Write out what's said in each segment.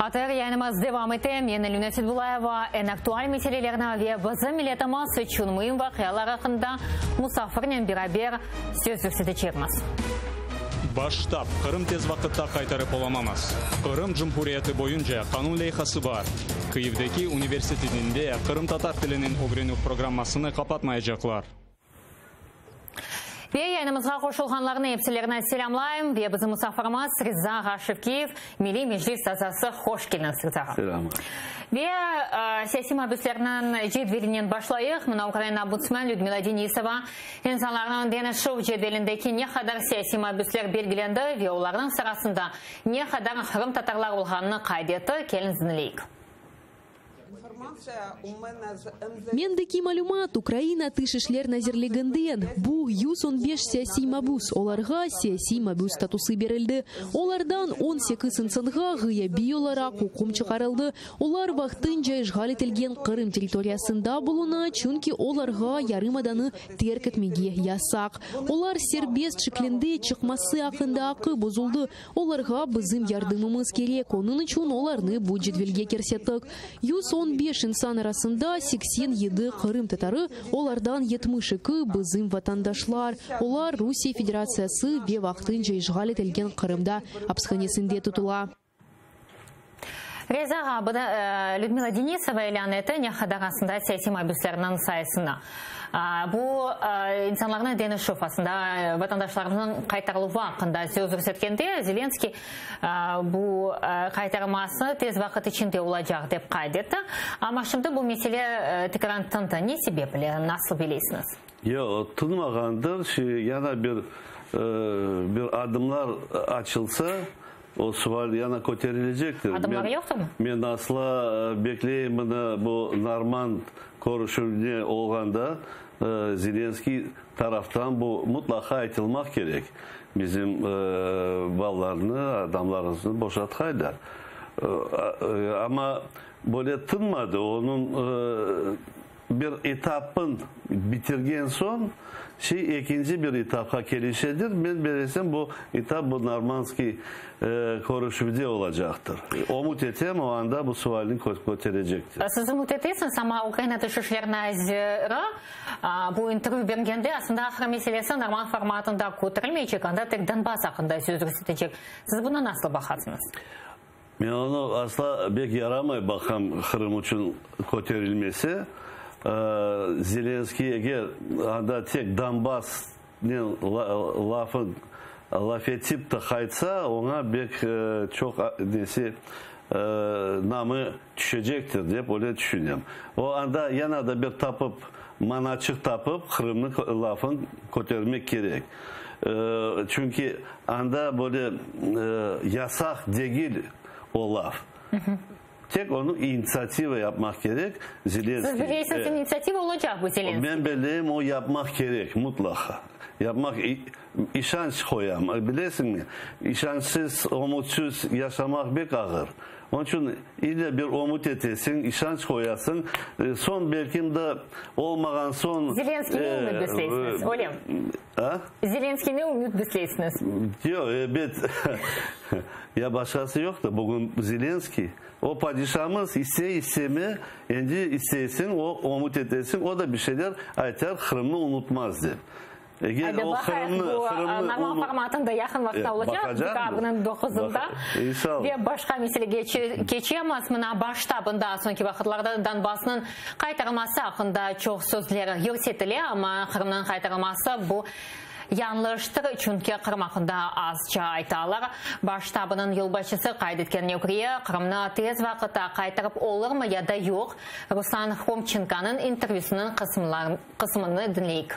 ATR yayınımız devam ete. Men Elmina Seydullayeva eñ aktual meselelerni ve bizim milletimiz içün müim vaqialar aqqında musafirnen beraber söz yürsetecekmiz. Baş ştab, Qırım tez vaqıtta qaytarıp olamamız. Qırım Cumhuriyeti boyunca qanun leyhası bar. Kyivdeki universitetinde qırımtatar tiliniñ ögrenüv programmasını qapatmaycaqlar. Ve yayınımızğa qoşulğanlarnı epsilerini selâmlayım. Ve bizim musafirimiz Riza ağa Şevkiyev, Milliy Meclis azası. Hoş keldiñiz, Riza ağa. Selâm. Ve siyasiy mabüslerniñ cedvelinen başlayıq. Mına Ukraina ombudsmen Lüdmila Denisova insanlarnıñ deñişüv cedvelindeki ne qadar siyasiy mabüsler belgilendi ve olarnıñ sırasında ne qadar qırımtatarlar olğanını qayd etti. Keliñiz diñleyik. Mendeki malümat, Ukraina Tış işler nazirliginden, bu 115 siyasiy mabüs, olarğa siyasiy mabüs statusı berildi. Olardan 18 insanğa ğıyabiy olaraq üküm çıqarıldı. Olar vaqtınca işğal etilgen Qırım territoriyasında buluna, çünki olarğa yarımadanı terk etmege yasaq. Olar serbest şeklinde çıqması aqqında aqqı bozuldı. Olarğa bizim yardımımız kerek, onıñ içün olarnı bu cedvelge kirsettik. 115 insan arasında 87 qırımtatarı, olardan 72 bizim vatandaşlar. Olar Rusiye Federatsiyası ve vaqtınca işğal etilgen Qırımda apishanesinde tutula. Riza ağa, bunı Lüdmila Denisova ilân etti, ne qadar aslında siyasiy mabüslerniñ sayısını. Bu insanlarnı deñişüv, aslında vatandaşlarımıznıñ qaytarıluvı aqqında söz yürsetkende, Zelenskıy bu qaytarılması tez vaqıt içinde olacaq, dep qayd etti. Amma şimdi bu mesele tekrar tındı. Ne sebeple, nasıl bilesiñiz? Yoq, tınmağandır. Yana bir bir adımlar açılsa, o sual yana köterilecektir. Adımlar yoqtırmı? Men asla bekleyim mına bu normand körüşüvine olğanda Zelenskiy taraftan bu mutlaqa aytılmaq kerek. Bizim balalarnı, adamlarımıznı boşatqaylar. Amma böyle tınmadı. Onıñ bir etapın bitirgen soñ, şey ekinci bir etapqa kelişedir. Men belesem, bu etap bu normandskiy körüşüvde olacaqtır. Ümüt etem, o anda bu sualni köterecektir. Siz ümüt etesiñiz, amma Ukraina Tış işler naziri bu intervyü bergende, aslında Qırım meselesi normand formatında köterilmeycek, anda tek Donbass aqqında söz yürsetecek. Siz buna nasıl baqasıñız? Men onı asla bek yaramay baqam Qırım içün köterilmesi. Zelenskiy eger anda tek Donbassnen lafı laf etip de qaytsa, oña bek çoq nesi namı tüşecektir dep öyle tüşünem. O anda yana da bir tapıp manaçıq tapıp Qırımnıñ lafın kötermek kerek. Çünki anda böyle yasaq degil o laf. Tek onı initsiativa yapmaq kerek, Zelenskiy. Siz bilesiñiz, initsiativa olacaq bu Zelenskiy. Men bileyim, o yapmaq kerek, mutlaqa. Yapmaq, işanç qoyam. Bilesiñmi, işançsız, ümütsiz yaşamaq bek ağır. Onıñ içün ile bir ümüt etesiñ, işanç qoyasıñ, soñ belkim de olmağan soñ. Zelenskiyni ümüt besleysiñiz, öyle mi? A? Zelenskiyni ümüt besleysiñiz. Yoq, ebet. Ya başqası yoq da, bugün Zelenskiy. O padişamız, iste, isteme, endi isteysiñ, o ümüt etesiñ, o da bir şeyler aytar, Qırımnı unutmaz dep. Eger o Qırımnı, Qırımnı Normal formatında yaqın vaqıtta olacaq, dekabrniñ doquzında. İnşallah. Ve başqa meselege keçemiz. Mına baş ştabında soñki vaqıtlarda Donbassnıñ qaytarılması aqqında çoq sözler yürsetile, amma Qırımnıñ qaytarılması bu yañlıştır, çünki Qırım aqqında azca aytalar. Baş ştabınıñ yolbaşçısı qayd etkenine köre, Qırımnı tez vaqıtta qaytarıp olurmı ya da yoq, Ruslan Hromçenkonıñ intervyüsiniñ qısmını diñleyik.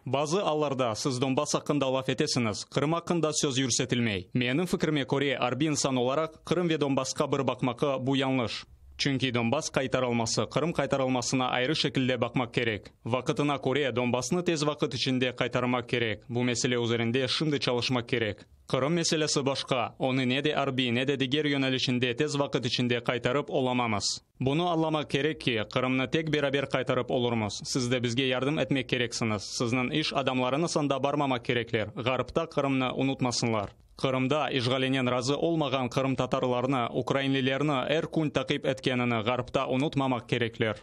Bazı allarda siz Donbass aqqında laf etesiñiz, Qırım aqqında söz yürsetilmey. Menim fikrime köre, arbiy insan olaraq, Qırım ve Donbassqa bir baqmaqı, bu yañlış. Çünki Donbass qaytarılması Qırım qaytarılmasına ayrı şekilde baqmaq kerek. Vaqıtına köre, Donbassnı tez vaqıt içinde qaytarmaq kerek, bu mesele üzerinde şimdi çalışmaq kerek. Qırım meselesi başqa, onı ne de arbiy, ne de diger yönelişinde tez vaqıt içinde qaytarıp olamamız. Bunı añlamaq kerek ki, Qırımnı tek beraber qaytarıp olurmız. Siz de bizge yardım etmek kereksiñiz. Sizniñ iş adamlarıñız anda barmamaq kerekler, Ğarpta Qırımnı unutmasınlar. Qırımda işğalinen razı olmağan qırımtatarlarnı, ukrainlilerni er kün taqip etkenini Ğarpta unutmamaq kerekler.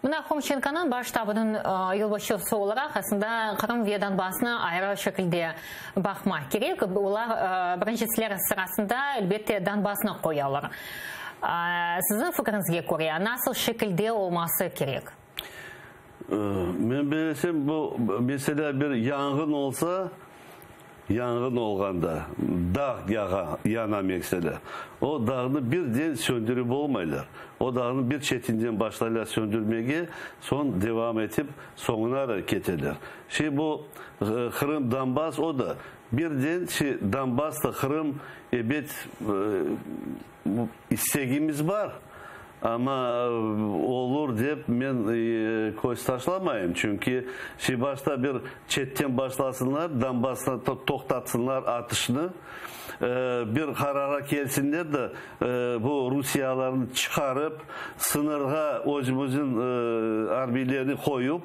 Mına Homçenkonıñ baş ştabınıñ yolbaşçısı olaraq aslında Qırım ve Donbassnı ayrı şekilde baqmaq kerek. Olar birincisiler sırasında, elbette, Donbassnı qoyalar. Siziñ fikriñizge köre, nasıl şekilde olması kerek? Men belesem, bu, meselâ, bir yanğın olsa, yanğın olğanda, dağ yağa, yana meselâ, o dağnı birden söndürip olmaylar. O dağnı bir çetinden başlaylar söndürmege, soñ devam etip soñuna keteler. Şey bu Qırım, Donbass, o da birden şey Donbass da Qırım, ebet, İstegimiz bar, amma olur dep men köz taşlamayım, çünki şey başta bir çetten başlasınlar, Donbasstan toqtatsınlar atışnı, bir qarara kelsinler de, bu rusiyalarnı çıqarıp, sıñırğa özümizniñ arbiylerni qoyup,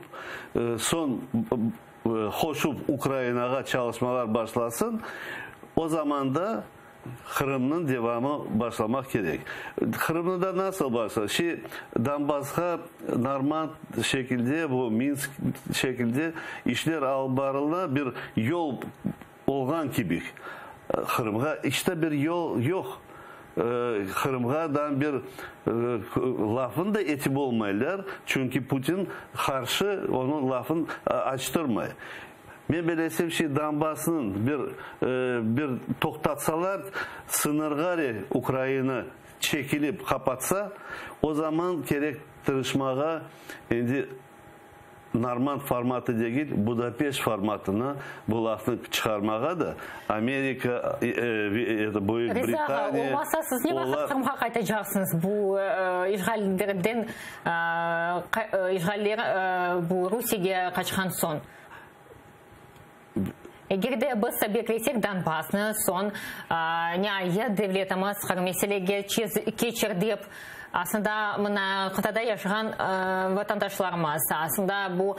soñ qoşup Ukrainağa çalışmalar başlasın, o zaman da Qırımnıñ devamı başlamaq kerek. Qırımnı da nasıl başla? Şi, Donbassqa normand şekilde, bu Minsk şekilde işler alıp barıla, bir yol olğan kibi. Qırımğa iç te bir yol yoq. Qırımğa da bir lafın da etip olmaylar, çünki Putin qarşı, onıñ lafın açtırmay. Men belesem şey Donbassnıñ bir bir toqtatsalar, sıñırğa Ukraina çekilip qapatsa, o zaman kerek tırışmağa endi Normand formatı degil, Budapeşt formatına bu lafnı çıqarmağa da Amerika, Büyük Riza ağa, Britaniya, olmasa siz ne vaqıt olar. Qırımğa qaytacaqsıñız? Bu işğallerden işğaller bu Rusiyege qaçqan soñ. Eger de biz beklesek Donbassnı, soñ niayet devletimiz Qırım meselege keçir dep, aslında mına qıtada yaşağan vatandaşlarımız, aslında bu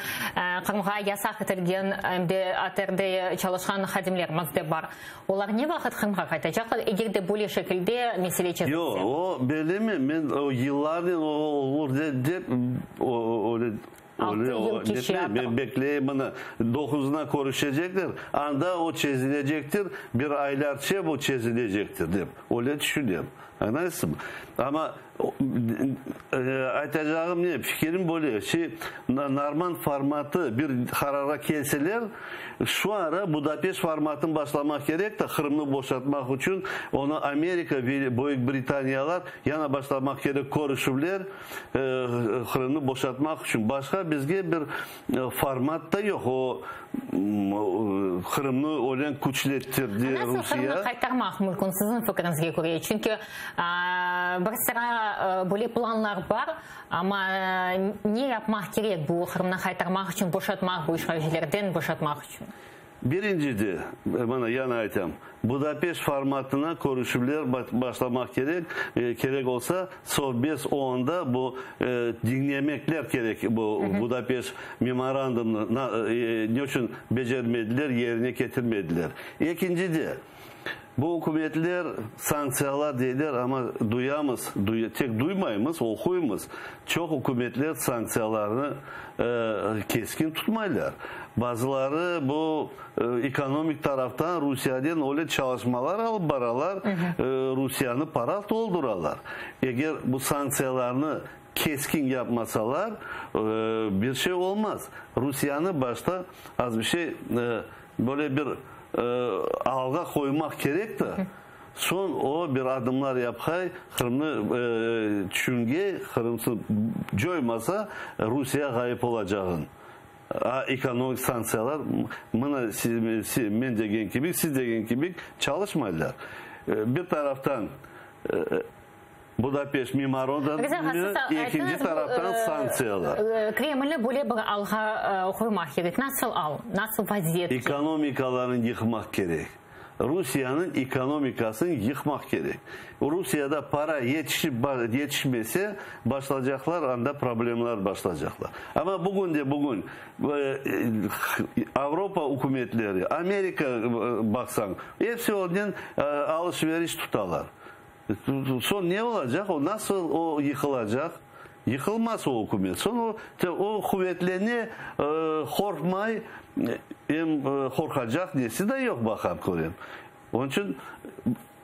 Qırımğa yasaq etilgen em de ATRde çalışqan hadimlerimiz de bar. Olar ne vaqıt Qırımğa qaytacaqlar, eger de böyle şekilde mesele çezilse? Yoq, o bellimi, men o yıllarnen o olur dep, öyle 6 yıl keçe artıq. Men bekleyim, mına, doquzına körüşecekler, anda o çezilecektir, bir aylarca bu çezilecektir dep, öyle tüşünem. Añlaysızmı? Amma aytacağım ne, fikirim böyle, şey, Normand formatı bir qararğa kelseler, şu ara Budapeşt formatını başlamaq kerek de, Qırımnı boşatmaq içün, onı Amerika ve Büyük Britaniyalar yana başlamaq kerek körüşüvler, Qırımnı boşatmaq içün başqa bizge bir format da yoq. O, Qırımnı öyle küçlettirdi Nasıl Rusiye. Qırımnı qaytarmaq mümkün, siziñ fikriñizge köre? Çünki bir sıra böyle planlar bar, amma ne yapmaq kerek bu Qırımnı qaytarmaq içün, boşatmaq, bu işğalcilerden boşatmaq içün? Birincide, mına yañı aytam, Budapeşt formatına körüşüvler başlamaq kerek, kerek olsa, Sovbez OONda bu diñlemekler kerek, bu Budapeşt memorandumnı ne içün becermediler, yerine ketirmediler. Ekincide, bu ükümetler sanktsiyalar deyler, amma duyamız, tek duymaymız, oquymız, çoq ükümetler sanktsiyalarnı keskin tutmaylar. Bazıları bu ekonomik taraftan Rusiyaden öyle çalışmalar alıp baralar, Rusiyanı para tolduralar. Eger bu sanktsiyalarnı keskin yapmasalar, bir şey olmaz. Rusiyanı başta az bir şey böyle bir alğa qoymaq kerek de, Soñ o bir adımlar yapqay, Qırımnı tüşüngey, Qırımsız coymasa, Rusiye ğayıp olacağın. A ekonomik sanktsiyalar, mına men degen kibi, siz degen kibi çalışmaylar. Bir taraftan Budapeşt memorandumı, ekinci taraftan sanktsiyalar. Kremlni böyle bir alğa qoymaq kerek. Nasıl al? Nasıl vaziyet? Ekonomikalarını yıqmaq kerek. Rusiyeniñ ekonomikasını yıqmaq kerek. Rusiyada para yetişip yetişmese, başlaycaqlar anda problemler başlaycaqlar. Amma bugün de bugün Avropa ükümetleri, Amerika baqsañ, episi onen alış-veriş tutalar. Soñ ne olacaq? O nasıl o yıqılacaq? Yıqılmaz o ükümet. Soñ o quvetlene, qorqmay, em qorqacaq nesi de yoq, baqam, körem. Onıñ içün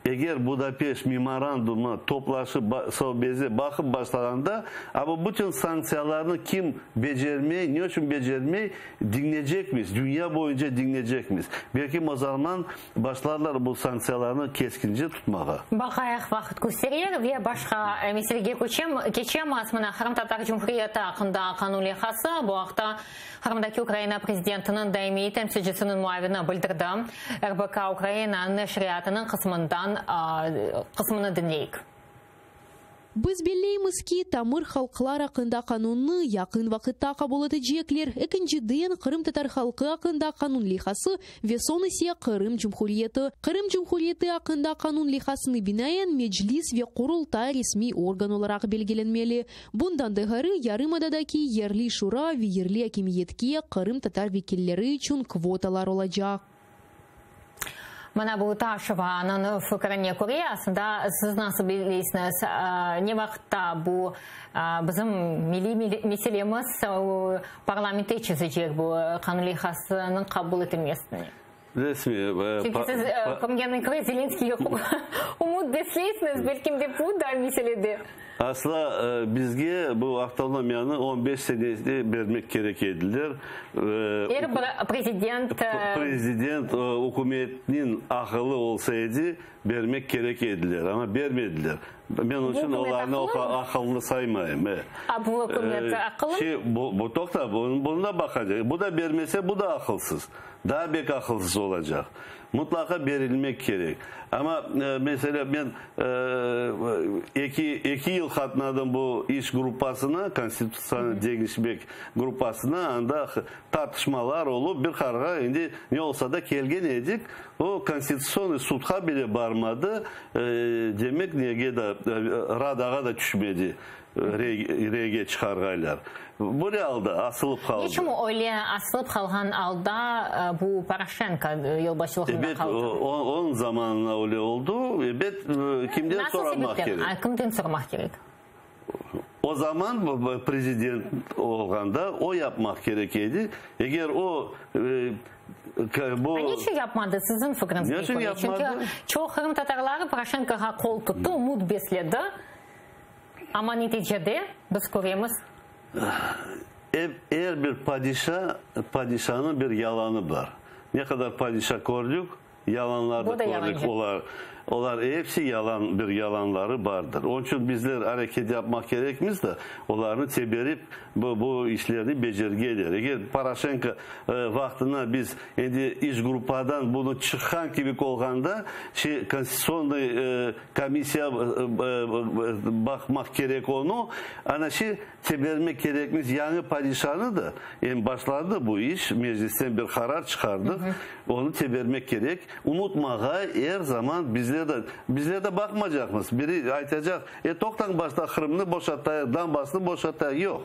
eger Budapeşt memorandumı toplaşıp Совбезde baqıp başlağanda, amma bütün sanktsiyalarnı kim becermey, ne içün becermey, diñleycekmiz, dünya boyunca diñleycekmiz. Belki o zaman başlarlar bu sanktsiyalarnı keskince tutmağa. Baqayıq, vaqıt kösterir ve başqa meselege köçem, keçemiz. Mına Qırımtatar Cumhuriyeti aqqında qanun leyhası, bu aqta Qırımdaki Ukraina prezidentiniñ daimiy temsilcisiniñ muavini bildirdi. RBK Ukraina neşriyatınıñ qısmından qısmını diñleyik. Biz belleymiz ki, tamır halqlar aqqında qanunnı yaqın vaqıtta qabul etecekler, ekinciden, qırımtatar halqı aqqında qanun leyhası ve soñ ise Qırım Cumhuriyeti. Qırım Cumhuriyeti aqqında qanun leyhasına binaen, Meclis ve Qurultay resmiy organ olaraq belgilenmeli. Bundan da ğayrı, yarımadadaki yerli şura ve yerli akimiyetke qırımtatar vekilleri içün kvotalar olacaq. Mına bu Taşevanıñ fikrine köre, aslında siz nasıl belleysiñiz, ne vaqıtta bu bizim milliy meselemiz parlamentte çezecek bu qanun leyhasınıñ qabul etilmesine? Resmiy. Çünki siz körgeniñe köre Zelenskiyge ümüt besleysiñiz, belkim de bu da meselede. Asla bizge bu avtonomiyanı 15 senede bermek kerek ediler. Er bir prezident. Prezident, ükümetniñ aqılı olsa edi, bermek kerek ediler, amma bermediler. Men onıñ içün olarnı aqıllı saymayım. A bu ükümet aqıllı? Şey, bu toqta, bunı da baqacaq. Bu da bermese, bu da aqılsız. Daa bek aqılsız olacaq. Mutlaqa berilmek kerek. Amma, meselâ, men eki yıl qatnadım bu iş gruppasına, Konstitutsiyanı deñişmek gruppasına, anda tartışmalar olıp, bir qararğa endi ne olsa da kelgen edik. O, Konstitutsionıy sudqa bile barmadı, demek, nege da, Radağa da tüşmedi. Reyge çıqarğaylar. Böyle alda asılıp qaldı. Niçün öyle asılıp qalğan alda bu Poroşenko yolbaşçılığında qaldı? Ebet, onıñ zamanına öyle oldı. Ebet, kimden soramaq kerek? Nasıl sebepten? Kimden soramaq kerek? O zaman prezident olğanda o yapmaq kerek edi. Eger o bu... A niçün yapmadı, siziñ fikriñizge köre? Niçün yapmadı? Çünki çoq qırımtatarları Poroşenkoğa qol tuttı, ümüt besledi. Amma neticede biz köremiz. Er bir padişa, padişanıñ bir yalanı bar. Ne qadar padişa kördik, yalanlar da kördik. Olar, olar episi yalan, bir yalanları bardır. Onıñ içün bizler areket yapmaq kerekmiz de, olarnı teberip, bu, bu işlerni becergenler. Eger Poroşenko vaqtına biz endi iş gruppadan bunı çıqqan kibi olğanda, şey, konstitutsionnıy Komissiya baqmaq kerek onı. Ana şey, tebermek kerekmiz yañı padişanı da. Em başlandı bu iş, meclisten bir qarar çıqardıq. Onı tebermek kerek. Unutmağa er zaman bizler de, bizler de baqmacaqmız. Biri aytacaq, e, toqtañ başta Qırımnı boşatayıq, Donbassnı boşatayıq. Yoq.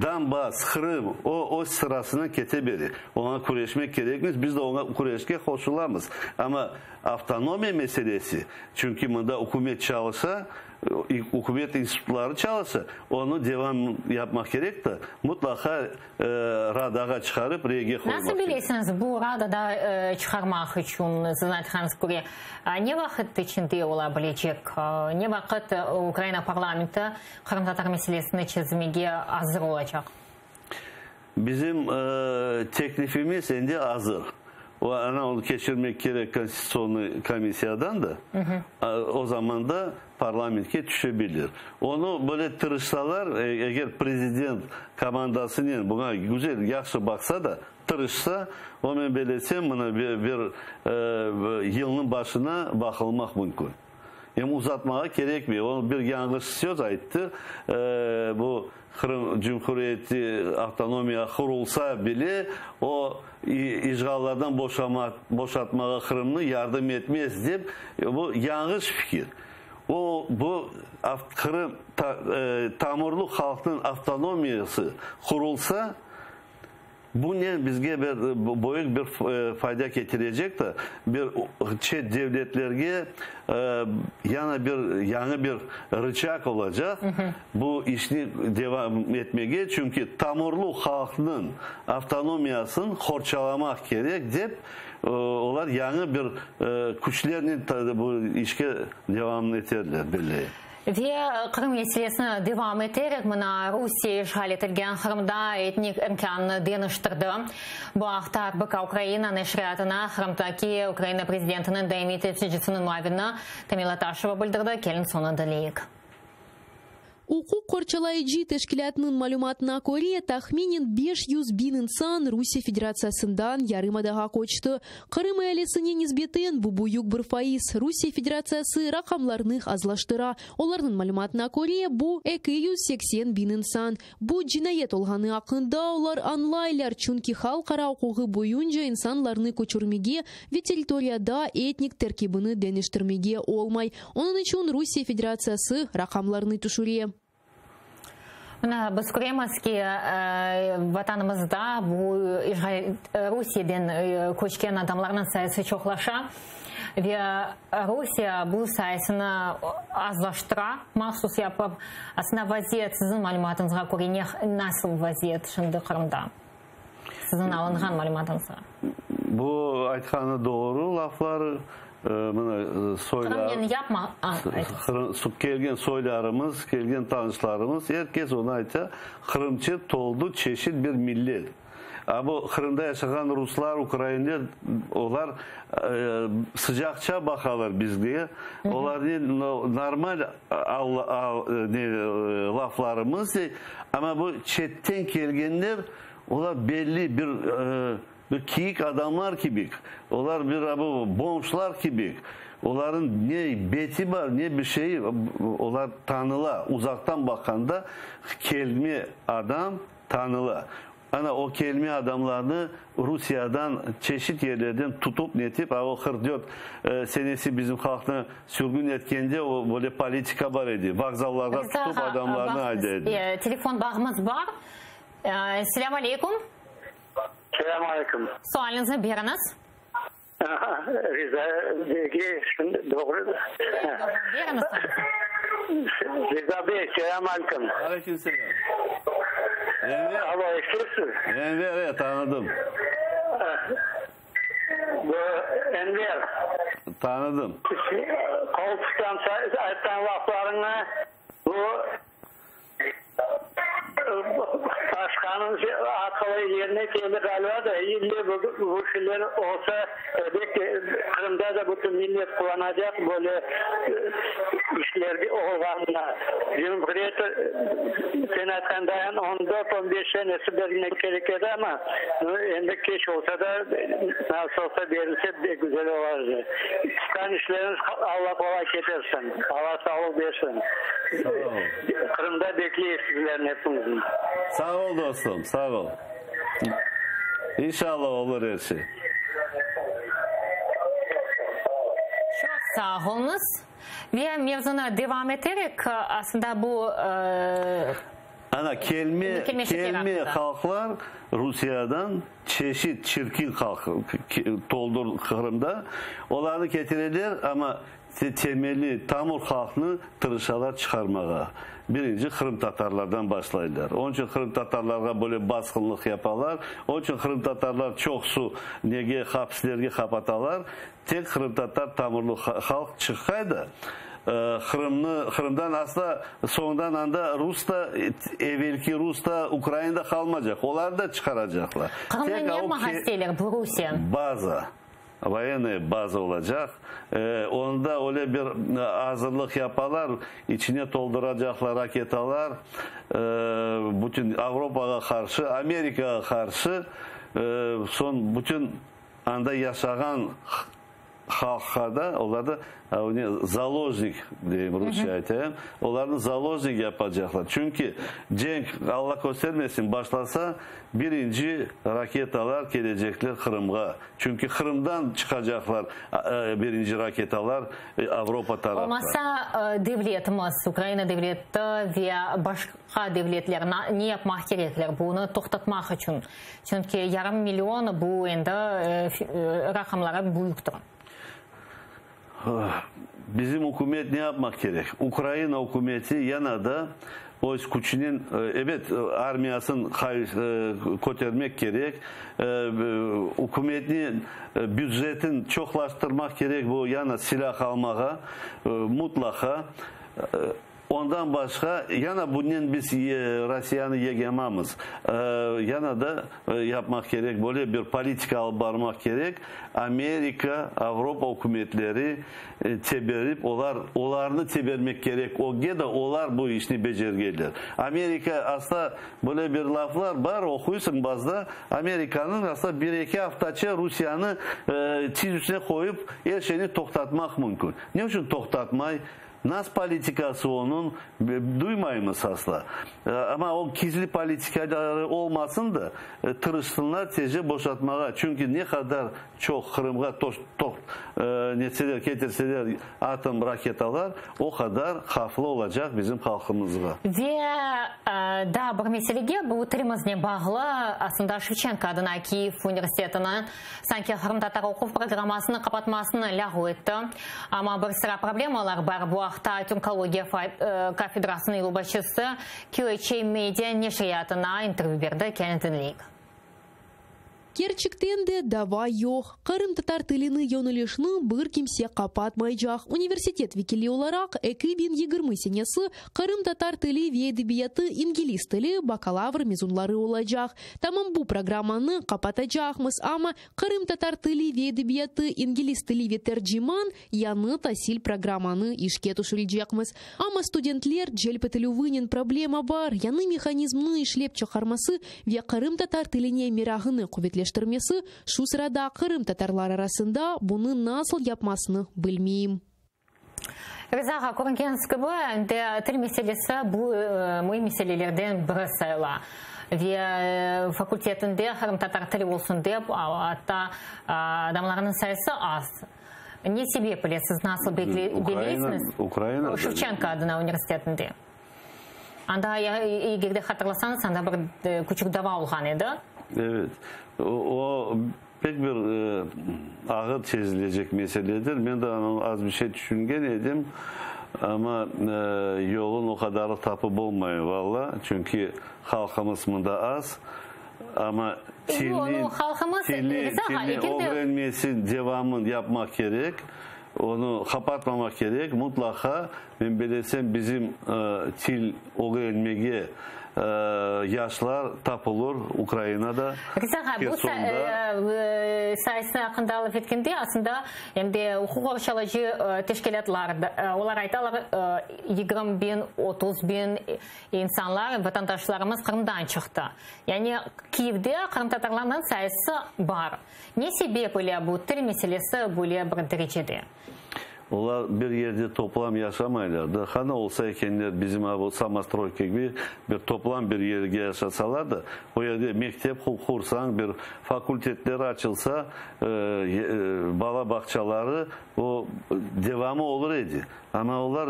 Donbass, Qırım, o öz sırasınen kete bere. Oña küreşmek kerekmiz, biz de oña küreşke qoşulamız. Amma Avtonomiya meselesi, çünki mında ükümet çalışa, ükümet institutları çalışa, onı devam yapmaq kerek de, mutlaqa Radağa çıqarıp reyge qoymaq Nasıl kerek. bilesiñiz, bu Radada çıqarmaq içün, siziñ aytqanıñız köre, ne vaqıt içinde ola bilecek? Ne vaqıt Ukraina parlamenti qırımtatar meselesini çezmege azır olacaq? Bizim teklifimiz endi azır. O, ana, onı keçirmek kerek Konstitutsionnıy komissiyadan da, o zaman da parlamentke tüşebilir. Onı böyle tırışsalar, eger prezident komandasınen buña güzel, yahşı baqsa da, tırışsa, o, men belesem, mına bir yılnıñ başına baqılmaq mümkün. Em uzatmağa kerekmey. O bir yañğış söz ayttı, bu Qırım Cumhuriyeti avtonomiya qurulsa bile, o işğallardan boşatmağa Qırımnı yardım etmez dep, bu yañğış fikir. O, bu Qırım tamırlı halqnıñ avtonomiyası qurulsa, Bunen bizge bir böyük bir fayda ketirecektir, bir çet devletlerge yana bir yañı bir rıçag olacaq bu işni devam etmege, çünki tamırlı halqnıñ avtonomiyasın qorçalamaq kerek dep, olar yañı bir küçlernen bu işke devam eterler, belleyim. Ve Qırım meselesini devam eterek, mına Rusiye işğal etilgen Qırımda etnik erkânını deñiştirdi. Bu aqta RBK-Ukraina neşriyatına Qırımdaki Ukraina prezidentiniñ daimiy temsilcisiniñ muavini Tamila Taşeva bildirdi. Keliñ soñu diñleyik. Uquq qorçalayıcı teşkilâtnıñ malümatına köre, tahminen 500 biñ insan Rusiye Federatsiyasından yarımadağa köçti. Qırım ealisine nisbeten bu büyük bir faiz. Rusiye Federatsiyası raqamlarnı azlaştıra. Olarnıñ malümatına köre, bu, 280 biñ insan. Bu cinayet olğanı aqqında olar añlaylar, çünki halqara uquğı boyunca insanlarnı köçürmege ve territoriyada etnik terkibini deñiştirmege olmay. Onıñ içün Rusiye Federatsiyası raqamlarnı tüşüre. Mına biz köremiz ki, Vatanımızda bu işğal Rusiyeden köçken adamlarnıñ sayısı çoqlaşa ve Rusiye bu sayısını azlaştıra, mahsus yapıp. Aslında vaziyet, siziñ malümatıñızğa köre, ne nasıl vaziyet şimdi Qırımda? Siziñ alınğan malümatıñızğa. Bu aytqanı doğru laflar. Mına soylar. Qırımnen yapma. Kelgen soylarımız, kelgen tanışlarımız, er kes onı ayta, qırımçı toldu çeşit bir millet. A bu Qırımda yaşağan ruslar, ukrainler, olar sıcaqça baqalar bizge, olarnen normal laflarımız, amma bu çetten kelgenler, olar belli bir Bir kiyik adamlar kibik, olar bir bu bomjlar kibik, olarnıñ ne beti bar, ne bir şeyi, olar tanıla, uzaqtan baqqanda kelme adam tanıla. Ana o kelme adamlarnı Rusiyadan çeşit yerlerden tutıp netip, a o 44 senesi bizim halqnı sürgün etkende o böyle politika bar edi, vokzallarğa tutıp adamlarnı ayday ediler. Telefon bağımız bar. Selâm aleyküm. Selâm aleyküm. Sualiñizni beriñiz. Riza beyge şimdi doğru. Beriñiz sualiñizni. Riza bey, selâm aleyküm. Aleyküm selâm. Enver. Alo, eşitesiz? Enver, e, tanıdım. Bu Enver. Tanıdım. Qol tutqan aytqan laflarıña bu Başqanıñ aqılı yerine keldi ğaliba da, ille bu şeyler olsa, elbette, Qırımda da bütün millet quvanacaq böyle işler olğanına. Cumhuriyet, sen aytqandañ, on dört, on beş senesi berilmek kerek edi, amma endi keç olsa da, nasıl olsa berilse, pek güzel olar edi. Tutqan işleriñiz Alla qolay ketersin, Alla sağlıq bersin. Sağ ol. Qırımda bekleyik sizlerni epiñizni. Sağ ol dostum, sağ ol. İnşallah olur er şey. Çoq sağ oluñız. Ve mevzunı devam eterek, aslında bu. Ana, kelme, kelme halqlar Rusiyadan çeşit çirkin halq toldur Qırımda. Olarnı ketireler, amma Temeli, tamır halqnı tırışalar çıqarmağa. Birinci qırımtatarlardan başlaylar. Onıñ içün qırımtatarlarğa böyle basqınlıq yapalar. Onıñ içün qırımtatarlar çoqusı nege hapislerge qapatalar. Tek qırımtatar tamırlı halq çıqqay da, Qırımnı, Qırımdan asla soñundan anda rus da, evelki rus da, ukrain da qalmacaq. Olarnı da çıqaracaqlar. Qırımda ne yapmağa isteyler bu Rusiye? Baza. Voyennaya baza olacaq. Onda öyle bir azırlıq yapalar, içine tolduracaqlar raketalar, bütün Avropağa qarşı, Amerikağa qarşı, soñ bütün anda yaşağan. Halqqa da, olar da zaложник deyim, rusça aytayım, olarnı zaложник yapacaqlar. Çünki cenk, Alla köstermesin, başlasa, birinci raketalar kelecekler Qırımğa. Çünki Qırımdan çıqacaqlar birinci raketalar Avropa tarafqa. Olmasa, devletimiz, Ukraina devleti ve başqa devletler ne yapmaq kerekler bunı toqtatmaq içün? Çünki yarım million bu endi raqamları büyüktir. Bizim ükümet ne yapmaq kerek? Ukraina ükümeti yana da öz küçünen, ebet, armiyasın kötermek kerek, ükümetni, bücetini çoqlaştırmaq kerek bu yana silâh almağa, mutlaqa. Ondan başqa, yana bunen biz Rossiyanı yegemamız. Yana da yapmaq kerek, böyle bir politika alıp barmaq kerek, Amerika, Avropa ükümetleri teberip, olar, olarnı tebermek kerek ögge de, olar bu işni becergenler. Amerika asla, böyle bir laflar bar, oquysıñ bazıda, Amerikanıñ asla bir-eki aftaça Rusiyanı tiz üstüne qoyıp, er şeyni toqtatmaq mümkün. Ne içün toqtatmay? Nas politikası onıñ, duymaymız asla. Amma o gizli politikaları olmasın da, tırışsınlar tezce boşatmağa. Çünki ne qadar çoq Qırımğa netseler, ketirseler atom raketalar, o qadar havflı olacaq bizim halqımızğa. Ve daa bir meselege, bu tilimiznen bağlı, aslında Şevçenko adına Kiyev universitetiniñ Sanki qırımtatar oquv programmasını qapatmasını lâğu etti. Amma bir sıra problemalar bar, bu aqta türkologiya kafedrasınıñ yolbaşçısı QHA Media neşriyatına intervyü berdi. Kene diñleyik. Kerçekten de dava yoq. Qırımtatar tilini yönelişni bir kimse qapatmaycaq. Universitet vekili olaraq 2020 senesi qırımtatar tili ve edebiyatı ingliz tili bakalavr mezunları olacaq. Tamam bu programmanı qapatacaqmız, amma qırımtatar tili ve edebiyatı, ingliz tili ve terciman yañı tasil programmanı işke tüşürecekmiz. Amma studentler celp etilüvinen problema bar, yañı mehanizmni işlep çıqarması ve qırımtatar tiline merağını quvetleştirmesi, şu sırada qırımtatarlar arasında bunı nasıl yapmasını bilmeyim. Riza ağa, körüngeniñiz kibi, endi til meselesi bu müim meselelerden biri sayıla. Ve fakultetinde qırımtatar tili olsun dep, atta adamlarnıñ sayısı az. Ne sebep ile siz nasıl bekleysiñiz? Ukraina. Şevçenko adına universitetinde. Anda, eger de hatırlasañız, anda bir küçük dava olğan edi. Evet. O Pek bir ağır çezilecek meseledir. Men de onı az bir şey tüşüngen edim, amma yolun o qadarı tapıp olmay, valla, çünki halqımız mında az, amma tilni, tilni, tilni ögrenmesi devamın yapmaq kerek, onı qapatmamaq kerek, mutlaqa, men bilesem, bizim til ögrenmege Yaşlar tapılır Ukrainada, Riza ağa, bu Hersonda. sayısı aqqında laf etkende, aslında, em de uquq qorçalayıcı teşkilâtlar, olar aytalar, 20 biñ, 30 biñ insanlar, vatandaşlarımız Qırımdan çıqtı. Yani Kiyevde qırımtatarlarnıñ sayısı bar. Ne sebep ile bu til meselesi böyle bir derecede? Olar bir yerde toplam yaşamaylar da. Qana olsa ekenler bizim a bu samostroyka kibi bir toplam bir yerge yaşasalar da, o yerde mektep qursañ, bir fakultetler açılsa, bala bağçaları, o devamı olur edi. Amma olar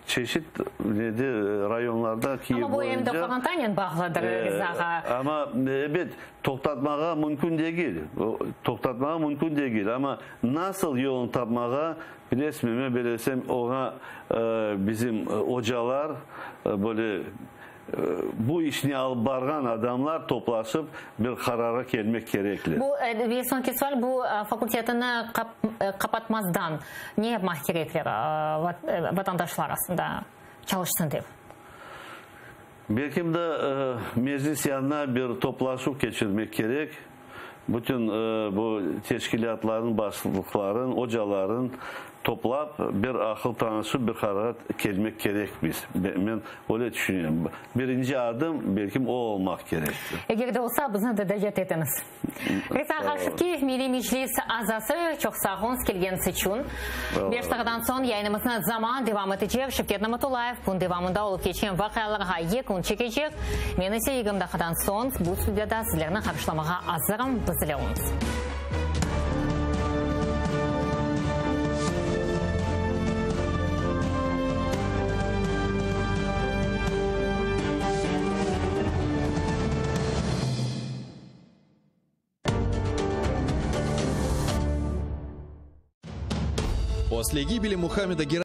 çeşit nede rayonlarda Kiyev Amma bu em de boyunca. qorantanen bağlıdır, Riza ağa. Amma ebet, Toqtatmağa mümkün degil. Toqtatmağa mümkün degil, amma nasıl yolun tapmağa, bilesizmi, men bilesem, oña bizim ocalar, böyle bu işni alıp barğan adamlar toplaşıp bir qararğa kelmek kerekler. Bu, ve soñki sual, bu fakultetini qapatmazdan ne yapmaq kerekler vatandaşlar aslında çalışsın dep? Belkim de Meclis yanına bir toplaşuv keçirmek kerek, bütün bu teşkilâtlarnıñ başlıqların, ocaların. Toplap, bir aqıl tanışıp, bir qararğa kelmek kerekmiz. Men öyle tüşünem. Birinci adım, belkim, o olmaq kerektir. Eger de olsa, bizni de davet etiñiz. Resul Haşipkiyev, Milliy Meclis azası, çoq sağ oluñız kelgeniñiz içün. Beş daqiqadan soñ yayınımıznı Zaman devam etecek. Şevket Namatullayev kün devamında olıp keçken vaqialarğa yekün çekecek. Men ise 20 daqiqadan soñ bu studiyada sizlerni qarşılamağa azırım. Biz ile oluñız. После гибели Мухаммеда Герасимова.